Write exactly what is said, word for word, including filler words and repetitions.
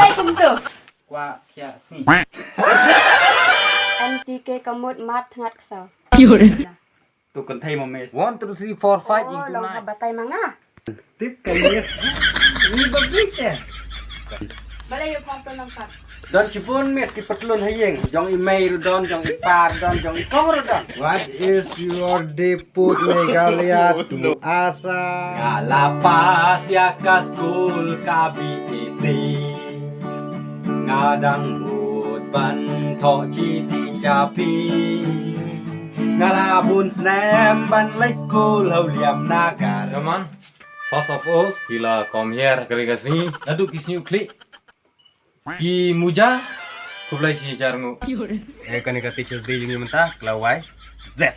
Kai kumtu. Kwah khiah sngi. N T K ka mut mat thngat ksaw. Tu kan thei ma mes. One, two, three, four, five, oh, into long nine. Batai ma nga. Tip ka mes. Ni ba bit eh. Balei ïa phong tu nang pat. Don chibun mes ki patlun ha ïing. Jong i mei ruh don, jong i pa ruh don, jong i kong ruh don. What is your debut Meghalaya to Assam? Nga la pass ïa ka skul ka B A C. Nga dang bud ban thoh chiti sha phi. Nga la bun snem ban leit skul ha u liam Nagar. Saman, first of all, phi la come here ka ri ka sngi. Naduh ki sngi u khlieh. Ki muja, khublei shi hajar nguh. Eh, kane ka Teachers Day jong ngi mynta, ka la wai. Zep.